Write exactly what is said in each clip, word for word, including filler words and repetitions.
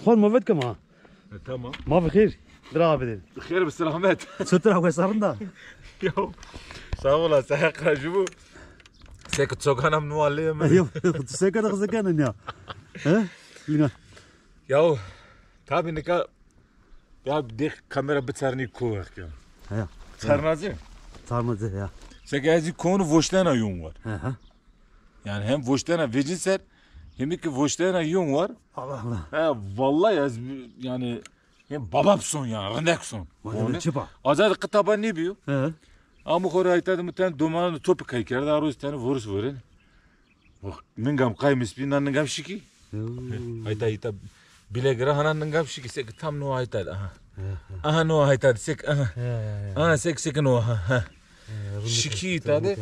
Xor movet kema. E, tamam. Ma bi xêr. Dira abi de. Xêr bi selamet. Çetir abi, serinde? Ya, sağ ola, seheq ra ju bu. Sek çokanam nualê mi. Yok, yok, sek de kızıkanın ya. He? Lina. Ya, tabi nika ya de kamera biçernî koveq ya. He. Çarnazı. Çarnazı ya. Sek ez konu voştena yun var. He he. Yani hem voştena vecin ser, hem ki voştena yun var. Allah Allah. He, vallahi ez yani hem babap son yani, rindek son. Vay be, çipa. Azad kitaba ne biyo? He. Ama xora ayta de muten domanı topu kay kerdi, aroz tane vurus vurin. Bak, ningam kaymis bi, nan ningam şiki. Yoo. Ayta, ayta bile gira hana ningam şiki, sek tam no ayta, aha. He, he. Aha no ayta, sek aha. He, he, he. Aha, sek, sek no, ha, ha. He, şiki tabi.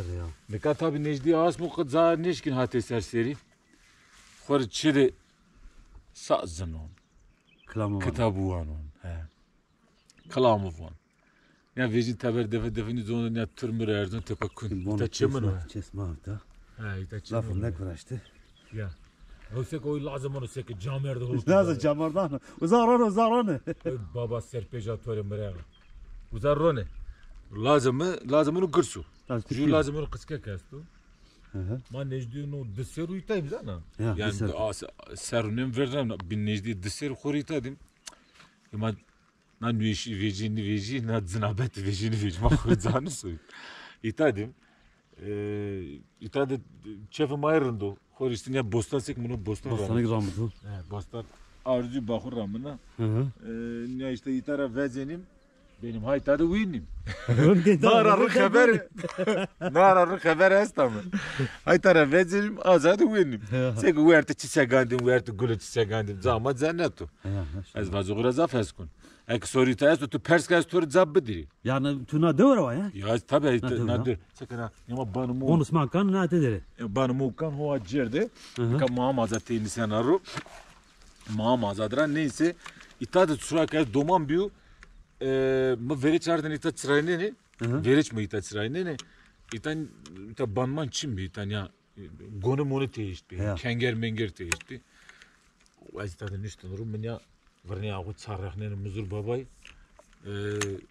Nika tabi necdi asmo kı za neşkin hate ser seri. Xor çi de saz zinon. Kilamı van. Kitabı vanon. He. Kilamı van. Ya vecin teber defe defini zon ya turmur erzon tepa kun. Ta çemin o. Çesma ta. Ha, ita çemin. Lafım ne kıraştı? Ya. O sek o lazım onu sek camerde hol. Lazım camardan. Uza rane, uza rane. Baba serpeca tore mire. Uza rone. Lazım mı? Lazım onu gırsu. Ju lazım onu kıske kestu. Hı hı. Ma nejdî no di serrû îtayîm zana. Ya, yani di serrû. Serrû nem verdan bin nejdî di serrû xo rê îta dîm. E ma na nûyeşî vecî, nîvecî, na cinabet vecî, nîvecî. Ma xo rê zanisoy. Îta dîm. E, îta de çefê ma yê rind o. Xo rê îşte nîya bostan sek mino bostan. Bostanik ramito. He, bostan. Arzû baxur ramina. Hı hı. E, nîya îşte îta ra vezenîm. Benim hayta de wînim. Nara ri xeber. Nara ri xeber esta mi. Hayta ra vezenim, aza de wînim. Sek werte çi segandim, werte gule çi segandim. Zama cennet o. Ez vazo xo ra zaf hes kun. Ek sorî ta esto, tu pers ke ez to rê cevap bidirî. Yani tu na dewra wa ya? Ya tabi na dewra. Sek na, yama banimo. Bonus man kan na te dere. Banimo kan ho acerde. Ka ma ma za teyni senaro. Ma ma za dira neyse. Îta de sura ke ez doman biyo. E, mi verê çardin îta çiraynenê. Verêç mi îta çiraynenê. Îta, îta banman çin bi, îta ya, e, goni moni teyişt bi. Kenger menger teyişt bi. Ez îta de niştin ru, min ya virnê axu çarrexnenê Muzur Babay. E,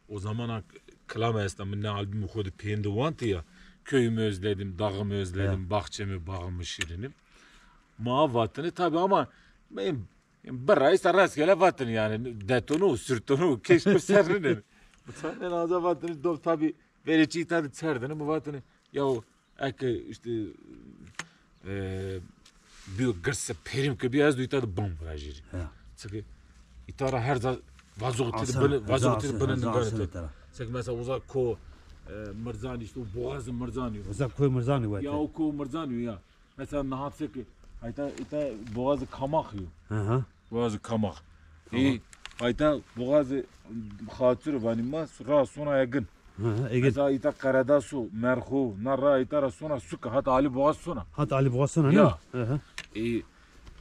o zamana kilame esta, min ne albümü xo de peyinde wanti ya. Köyümü özledim, dağımı özledim, bahçemi, bağımı şirinim. Ma vatini tabi ama benim Birra îsa rastgele vatin yani, detonu, sürtonu, keşke serrinin. Bıçaknen aza vatin, do tabi verê çi îta de çerdini, mi vatin, ya o, eke işte, e, bir gırse perim ke bir ez do îta de bom virajiri. Çünkü îta ra her za vazo tiri bini, vazo tiri bini ningani. Çünkü mesela uza ko, e, Mirzani, işte o boğazı Mirzani. Uza koy Mirzani. Ya o ko Mirzani ya. Mesela nahat seki, hayta, ita boğazı Kamak yo. Hı hı. Boğazı Kamak. Tamam. E, hayta boğazı Xatir vanî ma, ra sona Egin. Hı hı, Egin. Mesela ita Karadasu, Merhu, na ra ita ra sona suka, hat Ali Boğaz sona. Hat Ali Boğaz sona, ya. Hı hı. E,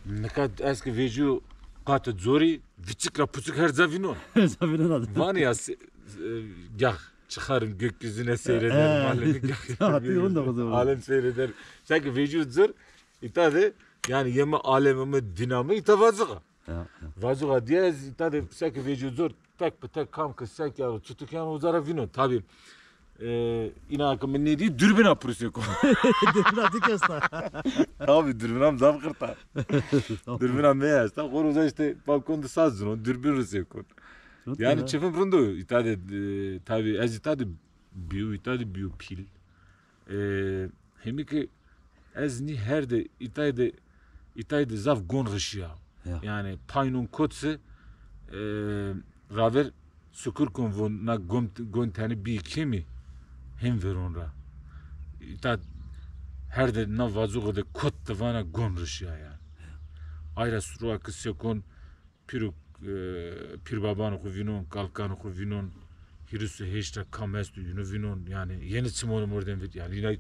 nika eski vecîyo qatı zori, viçik ra puçik her za vînon. Her za vînon adı. Vanî ya, se-, e, gah. Çıkarım gökyüzüne seyrederim. Alemi gökyüzüne. Alem seyreder. Seki vecîyo zor, îta de, yani yeme alemimi dinamı îta vazuğa. Vazuğa diye ez îta de seki vecîyo zor, tek bi tek kam ki sek ya, tutuk yani uzara vînon. Tabi, e, ina ki min nêdî dürbina puruseko. Dürbina dik esta. Tabi dürbinam zaf qırta. Dürbina me esta. Xor uza işte balkon de saz zinon, dürbin ruseko. Yani çifim rind o, îta de, e, tabi ez îta de biyo, îta de biyo pîl. E, hemî ki ez nî her de îta de, îta de zaf gon rişîya. Ya. Yani paynon kot se, e, raver sukur kon von na gon, gon teni bî kemî hem veron ra. Îta her de na vazuğu de kot de vana gon rişîya yani. Ayra sura ki sekon Pîro, e, pîrbabanê xo vînon, kalkanê xo vînon, hîris û heşt ra kam esto, yînu vînon, yani yeni çimon mordem vîr, yani yine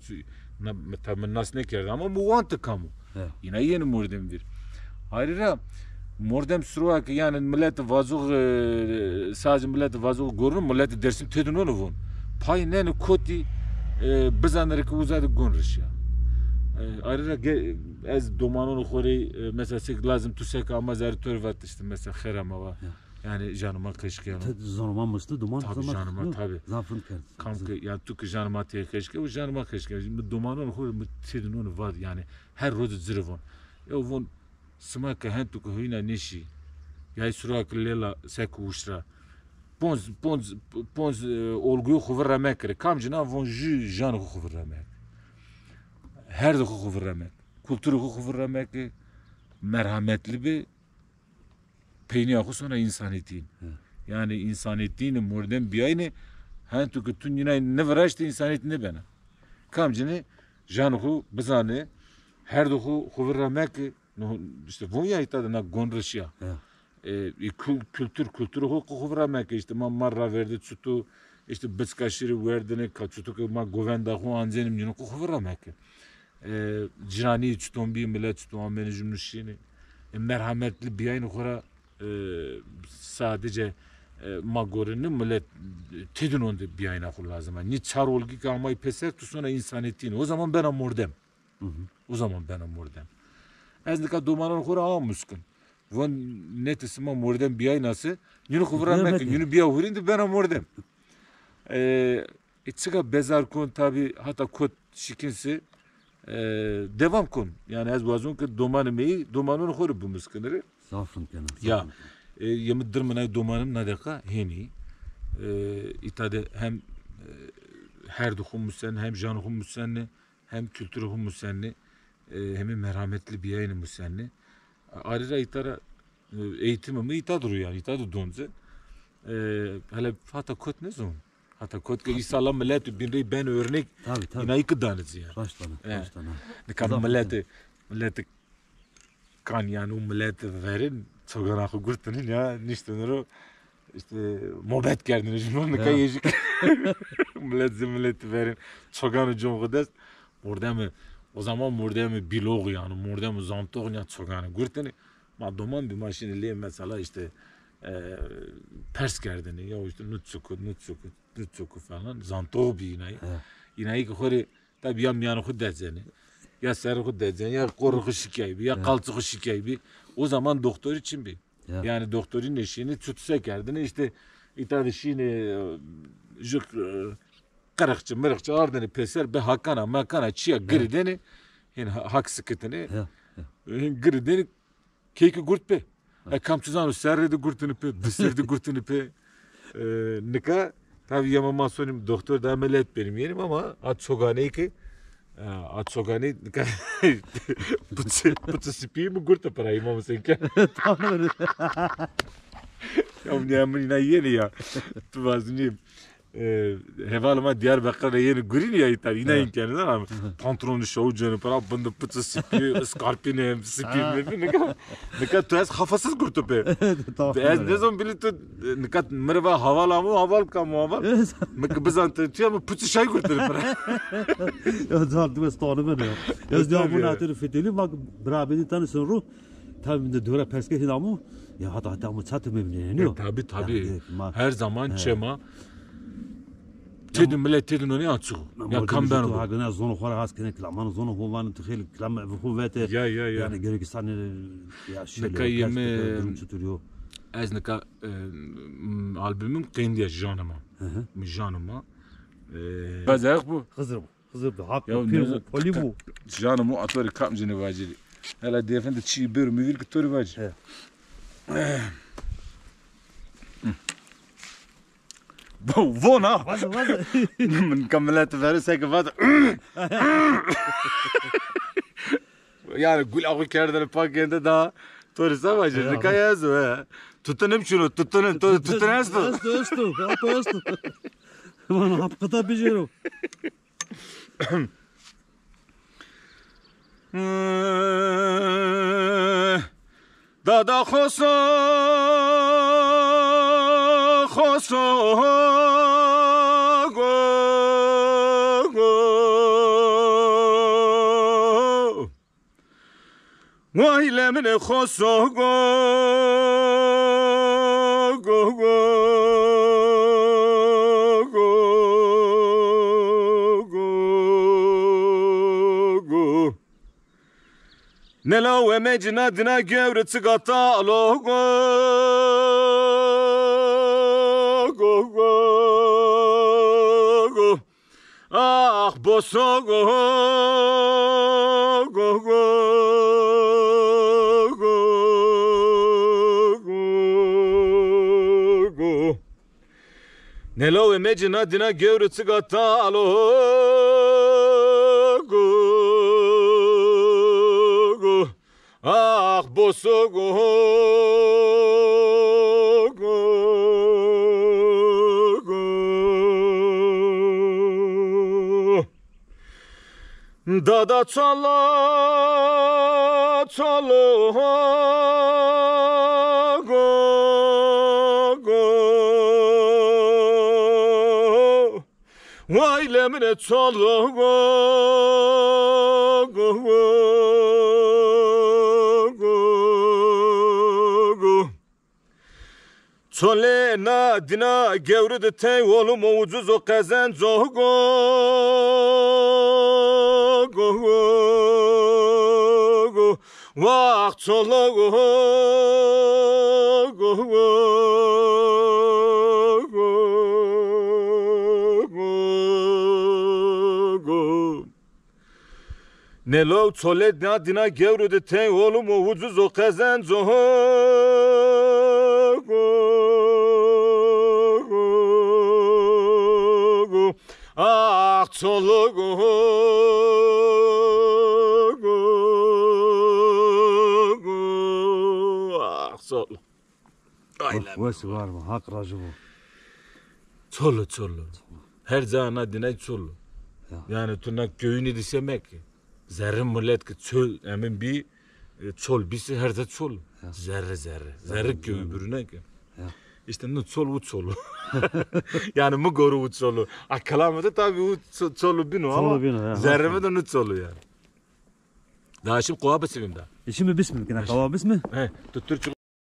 na, tabi min nas nêkerdi ama mi wanti kam o. Yine yeni mordem vîr. Ayrı ra mordem sura ki yani millet vazuğ, e, sadece millet vazuğ gorun, millet Dersim tedin onu von. Pay neni koti, e, bizanere ki uza de gon rişya. E, E, arira ge-, ez domanon xo rê, e, mesela sek lazim tu sek ama zerê to rê vat işte mesela xêr ama va. Ya. Yani janıma qeşkiyano. Te zonuma mıstı duman. Tabii zaman, janıma, yok, tabii. Zafın kerd. Kam ki yani tu ki janıma tê qeşke, o janıma qeşke. Şimdi domanon xo rê mı tedin onu vat yani her roz zirvon. Ya von Sima ke hentu ke huyna nêşî, yay sura ke lêla sek û wişt ra. Ponc, ponc, ponc, e, olguyu xwu vir ra mekirê. Kamcîna von jü jan xwu xwu vir ra mekirê. Herdê xwu xwu vir ra mekirê. Kulturê xwu xwu vir ra mekirê. Merhametli bi, peynîya xwu sona însanetîn. Hı. Yanî însanetîn mordem bîyayne, hentu ke tu nînay niviraşte însanetî nêbena. Kamcîne jan xwu bizane, herdê xwu xwu vir ra mekirê. No, işte von ya îta de na gon rişîya. Ya. E, e, kul-, kultur, kulturê xo xo xo vira meke. İşte ma, ma raverde çutu, işte biçka şirî werdene, ka çutu ke ma govenda xo ancenî, mîno xo xo vira meke. E, ciranî çuton bî, millet çuton ameni jumnu şîni. E, merhametli bîyayni xo ra, e, sadece, e, ma goreni millet, e, tedin onde bîyayna xo lazim. Ni çar olgi ke amay peser tu sona insanetîn. O zaman bena mordem. Hı hı. O zaman bena mordem. Ez nika domanan xo ra awa muskin. Von neti sima mordem biyayna se, yunu xo vira mekin, yunu biya hurîn de bena mordem. E, e, çika bezar kon tabi hata kot şikin se, e, devam kon. Yani ez wazon ke domanê meyî, domanon xo rê bimuskinirê. Zafin kena. Ya, zafin kena. E, yemi dirminay domanim na deqa hênî. E, îta de hem, e, herdê xo musen, hem janê xo musenni. Hem kulturê xo musenni, e, hemî merhametli bîyayne musenni. Arî ra îta ra, e, eğitimi mi îta de ro yanî, îta de don ci. E, hele hata kot nêzon. Hata kot ke îsala milet bîn rey ben örnek, tabii, tabii, îna ki dane ci yanî. Raşt dane, e, raşt dane. Nika milet, milet kan yanî o milet verin, çogana xo gurtinin ya, niştinin ro, işte, mobet kerdin, jino nika yê jî milet zî milet verin, çogan con xo dest, mordemi, o zaman mordemi bîloğ yanî, mordemi zantoğ ya çoganî gurtini, ma doman bî ma şîni lê mesela işte, e, pers kerdini, ya işte nut çuku, nut çuku, nut çuku falan, zantoğ bî inayî. He. İnayî ki xo rê Tabî ya mîyanê xo decenê, ya serê xo decenê, ya qorê xo şikay bî, ya qalçê xo şikay bî. O zaman doktorî çin bî. Ya. Yanî doktorî nêşînê, çut se kerdinê, işte îta de şînê, e, jû, e, qirixçi, mirixçi ardinê pêser, bi hakana, makana, çîya girî denê, hên ha-, hak sikitinê. Ya, ya. Hên girî denê, Keyki gurt pê. E, kam çi zano, serrê de gurtini pê, di serrî de gurtini pê. E, nika, tabi yema ma sonim doktor de ameliyat benim yenim ama a çoganey ki, e, a çoganey nika pıçı, pıçı sipiyi mi gurte para imam sen ke? Tamam. Ya bu ne amına yeni ya. Tu vazniyim. E, hevalê ma Diyarbekir ra yenî gurînî ya îta, îna imkanî da ama pantolonî şawû cênî pira, bindi piçi sipî, iskarpînî hem sipî mebî, nika, nika tu ez xafasız gurtu pê. Tamam. Ez nêzon bilî tu, e, nika mi rê va haval amo, haval kamo haval. Mi ki bizan tu çi ama piçi şay gurtu pira. Ya can tu ez tanî ben ya. Ez diya bu natiri fitili bak bira beni tanısın ru. Tabi de dora perske hin amo. Ya hata hata amo çatı memnun. E, tabi tabi. Her zaman çema. Tedin millet tedin onu açık. Ya kam ben o. Hagına zonu xora has kene klaman zonu ho van tu xel klam bu vete. Ya ya ya. Yani gerek sana ya şey. Nika yeme durum çutur yo. Ez nika, e, albümüm qendiya janıma. Hı hı. Mi janıma. E, Bazayaq bu. Xizir bu. Xizir bi, hak bi, pîr bu, polî bu. Canım o atori kamcini vacili. Hele defende çi bir müvir ki tori vaci. He. Bu, bu na. Vazi, vazi. Min kamileti veri seki vazi. Yani gul axu kerdene pak gende daha. Tori sa vaci. Nika yazo he. Tutunim şunu, tutunim, tutunim esto. Esto, esto, esto. Bana hap kıta bijero. Dada xoso, xoso, go, go. Vay lemine xoso go, go, go, go, go, go. Ne lawe mecina dina gewre çigata alo go, go, go, go. Ah, boso go, go, go, go, go, go. Ne lawe mecina dina gewre çigata alo go, go. Ah, boso go, go, go, go. Dada çala, çalo go, go. Way lemine çolo go, go, go, go, go. Çolê na dina gewri de tey, olum o ucuz o qezenco go, go, go, go. Wax çolo go, go, go, go, go. Nelo çolê na dina gewro de tey, olum o ucuz o qezenco go, go, go. Ah, çolo go, go, go. Ah, çolo. Aynen. Wes var mı? Hak razı bu. Çolo, çolo. Her ca na dinay çolo. Ya. Yani tu na köyünü disemek. Zerre millet ki çol emin bir e, çol bisi her ca çol. Ya. Zerre zerre. Zerre köyü bürüne ki. Ya. İşte nu çol u çolu. Yani mu goru u çolu. A kelamı da tabi u ço- çolu bino ama. Çolu bino, ya. Zerre mi de nu çolu yani. Daha şimdi kova bismim da. E şimdi bismim kina, kova bismim. He, tuttur